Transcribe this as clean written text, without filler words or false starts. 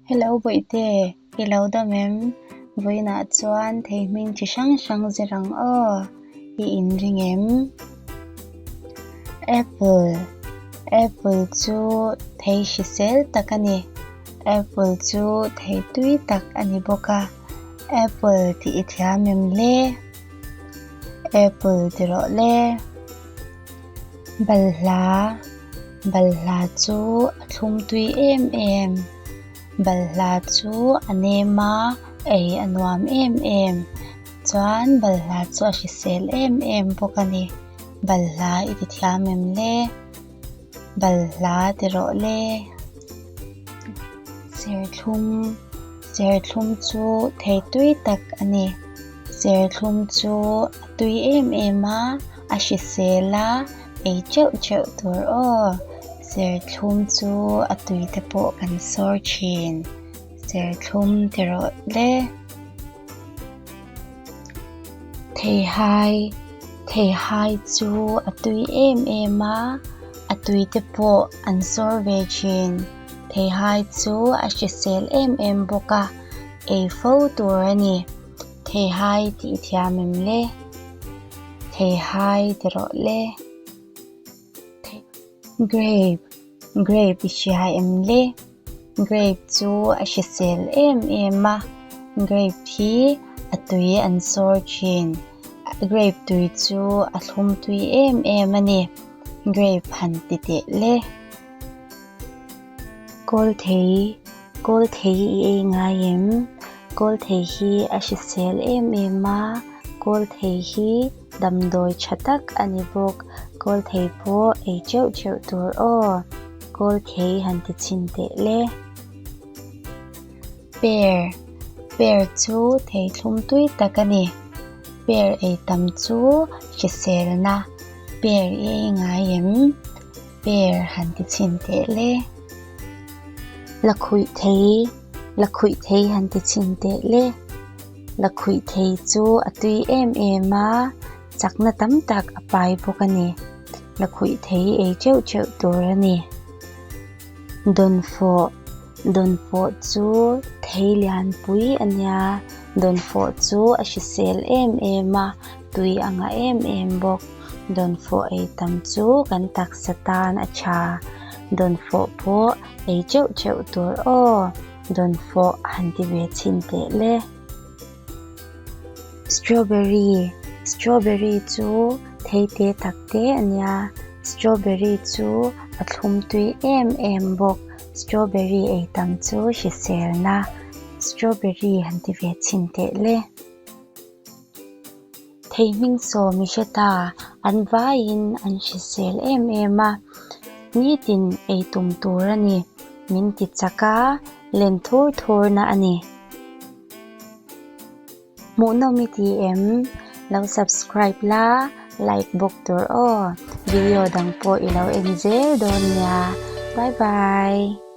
Hello Bawihte, i lo dam em? Vawiinah chuan thei hming chi hrang hrang zir ang aw, i inring em? Apple, Apple chu thei hrisel tak a ni. Apple chu thei tui tak a ni bawk a. Apple tih i thiam em le? Apple ti rawh le. Balhla, Balhla chu a thlum tui em em. Balhla chu a nem a, ei a nuam em em. Chuan balhla chu a hrisel em em bawk a ni. Balhla i ti thiam em le? Balhla ti rawh le. Serthlum, Serthlum chu thei tui tak a ni. Serthlum chu a tui em em a, a hrisel a, ei teuh teuh tur aw. Serthlum chu a tui te pawh kan sawr thin. Serthlum ti rawh le. Theihai, Theihai chu a tui em em a, a tui te pawh an sawr ve thin. Theihai chu a hrisel em em bawk a, ei fo tur a ni. Theihai tih thiam em le? Theihai ti rawh le. Grape, Grape i hria em le? Grape chu a hrisel em em a, grape hi a tui an sawr thin. Grape tui chu a thlum tui em em a ni. Grape han ti teh le. Kawlthei, Kawlthei i ei ngai em? Kawlthei hi a hrisel em em a, kawlthei hi damdawi tha tak a ni bawk. Kawlthei pawh ei teuh teuh tur aw. Kawlthei han ti chhin teh le. Pear, Pear chu thei thlum tui tak a ni. Pear ei tam chu hriselna. Pear i ei ngai em? Pear han ti chhin teh le. Lakhuih thei, Lakhuih thei han ti chhin teh le. Lakhuih thei chu a tui em em a, chakna tam tak a pai bawk a ni. Lakhuih thei ei teuh teuh tur a ni. Dawnfawh, Dawnfawh chu thei lianpui a nia, dawnfawh chu a hrisel em em a, tui a ngah em em bawk. Dawnfawh ei tam chu kan taksa tan a tha. Dawnfawh pawh ei teuh teuh tur aw. Dawnfawh han ti ve chhin teh le. Strawberry, Strawberry chu thei te tak te a nia. Strawberry chu a thlum tui em em bawk. Strawberry ei tam chu hriselna. Strawberry han ti ve chhin teh le. Thei hming sawm i hre ta, an vaiin an hrisel em em a, nitin ei tum tur a ni, min ti chak a, len thur thur na a ni. Hmuhnawm i ti em? Lo subscribe la, like bawk tur aw. Video dang pawh i lo en zel dawn nia. Bye bye.